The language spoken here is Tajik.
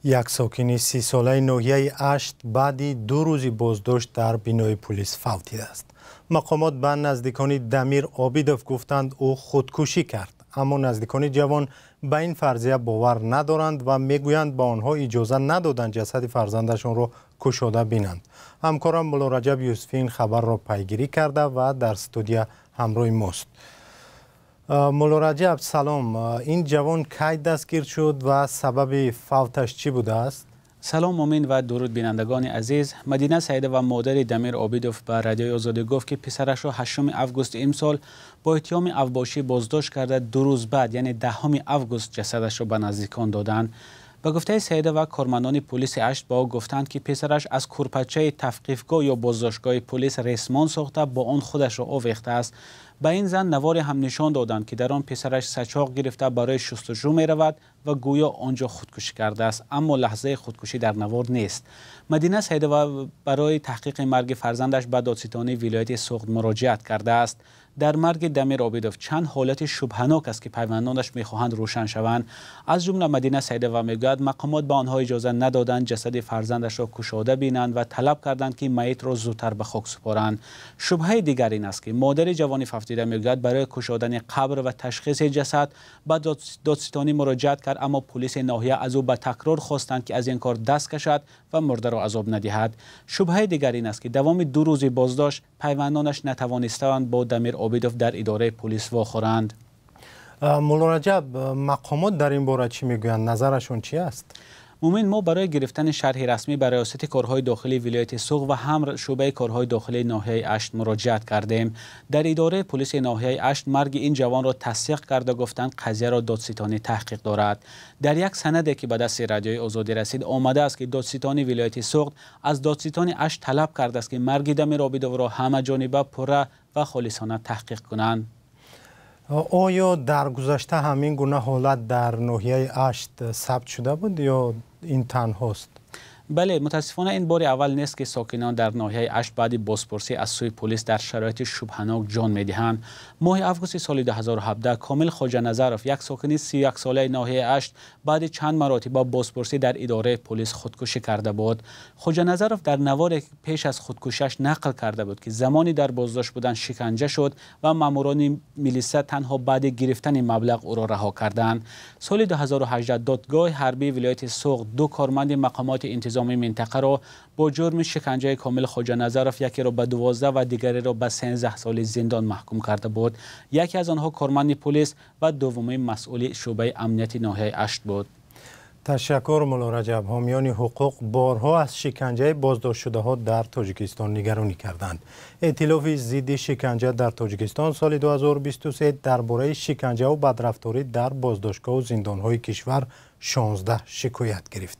Як сокини 30-солаи ноҳияи Ашт баъди 2 рӯзи боздошт дар бинои пулис фавтидааст. Мақомот ба наздикони Дамир Обидов гуфтанд, ӯ худкушӣ кард. Аммо наздикони ҷавон ба ин фарзия бовар надоранд ва мегӯянд, ба онҳо иҷоза надоданд ҷасади фарзандашонро кушода бинанд. Ҳамкорам Мулло Раҷаб Юсуфӣ ин хабарро пайгирӣ карда ва дар студия ҳамроҳи мост. Мулло Раҷаб, салом. Ин ҷавон кай дастгир шуд ва сабаби фавташ чӣ будааст? Салом, Мумин, ва дуруд, бинандагони азиз. Мадина Саидова, модари Дамир Обидов, ба Радиои Озодӣ гуфт, ки писарашро 8 август имсол бо иттиҳоми авбошӣ боздошт карда, 2 рӯз баъд, яъне 10 август, ҷасадашро ба наздикон доданд. Ба гуфтаи Саидова, кормандони пулиси Ашт ба ӯ гуфтанд, ки писараш аз курпачаи тавқифгоҳ ё боздоштгоҳи пулис ресмон сохта, бо он худашро овехтааст. Ба ин зан наворе ҳам нишон доданд, ки дар он писараш сачоқ гирифта барои шустушӯ меравад ва гӯё он ҷо худкушӣ кардааст, аммо лаҳзаи худкушӣ дар навор нест. Мадина Саидова барои таҳқиқи марги фарзандаш ба додситонии вилояти Суғд муроҷиат кардааст. Дар марги Дамир Обидов чанд ҳолати шубҳанок аст, ки пайвандонаш мехоҳанд рӯшан шаванд. Аз ҷумла Мадина Саидова мегӯяд, мақомот ба онҳо иҷоза надоданд ҷасади фарзандашро кушода бинанд ва талаб карданд, ки майитро зудтар ба хок супоранд. Шубҳаи дигар ин аст, ки модари ҷавони фавтида мегӯяд, барои кушодани қабр ва ташхиси ҷасад ба додситонӣ муроҷиат кард, аммо пулиси ноҳия аз ӯ ба такрор хостанд, ки аз ин кор даст кашад ва мурдаро азоб надиҳад. Шубҳаи дигар ин аст, ки давоми 2 рӯзи боздошт пайвандонаш натавонистанд бо Дамир Обидов дар идораи пулис вохӯранд. Мулло Раҷаб, мақомот дар ин бора чӣ мегӯянд? Назарашон чӣ аст? Мумин, мо барои гирифтани шарҳи расмӣ ба Риёсати корҳои дохилии вилояти Суғд ва ҳам шӯъбаи корҳои дохилии ноҳияи Ашт муроҷиат кардем. Дар идораи пулиси ноҳияи Ашт марги ин ҷавонро тасдиқ карда гуфтанд, қазияро додситонӣ таҳқиқ дорад. Дар як санаде, ки ба дасти Радиои Озодӣ расид, омадааст, ки додситони вилояти Суғд аз додситони Ашт талаб кардааст, ки марги Дамир Обидовро ҳамаҷониба, пурра ва холисона таҳқиқ кунанд. Оё дар гузашта ҳамин гуна ҳолат дар ноҳияи Ашт сабт шуда буд ё ин танҳост? Бале, мутаассифона ин бори аввал нест, ки сокинон дар ноҳияи Ашт баъди бозпурсӣ аз сӯи пулис дар шароити шубҳанок ҷон медиҳанд. Моҳи августи соли 2017 Комил Хоҷаназаров, як сокини 31-солаи ноҳияи Ашт, баъди чанд маротиба бозпурсӣ дар идораи пулис худкушӣ карда буд. Хоҷаназаров дар наворе пеш аз худкушиаш нақл карда буд, ки замони дар боздошт будан шиканҷа шуд ва маъмурони милиса танҳо баъди гирифтани маблағ ӯро раҳо карданд. Соли 2018 додгоҳи ҳарбии вилояти Суғд 2 корманди мақомоти интизомии минтақаро бо ҷурми шиканҷаи Комил Хоҷаназаров якеро ба 12 ва дигареро ба 13 соли зиндон маҳкум карда буд. Яке аз онҳо корманди пулис ва дуввуми масъули шӯъбаи амнияти ноҳияи Ашт буд. Ташаккур, Мулло Раҷаб. Ҳомиёни ҳуқуқ борҳо аз шиканҷаи боздоштшудаҳо дар Тоҷикистон нигаронӣ карданд. Эътилофи зидди шиканҷа дар Тоҷикистон соли 2023 дар бораи шиканҷаву бадрафторӣ дар боздоштгоҳу зиндонҳои кишвар 16 шикоят гирифтааст.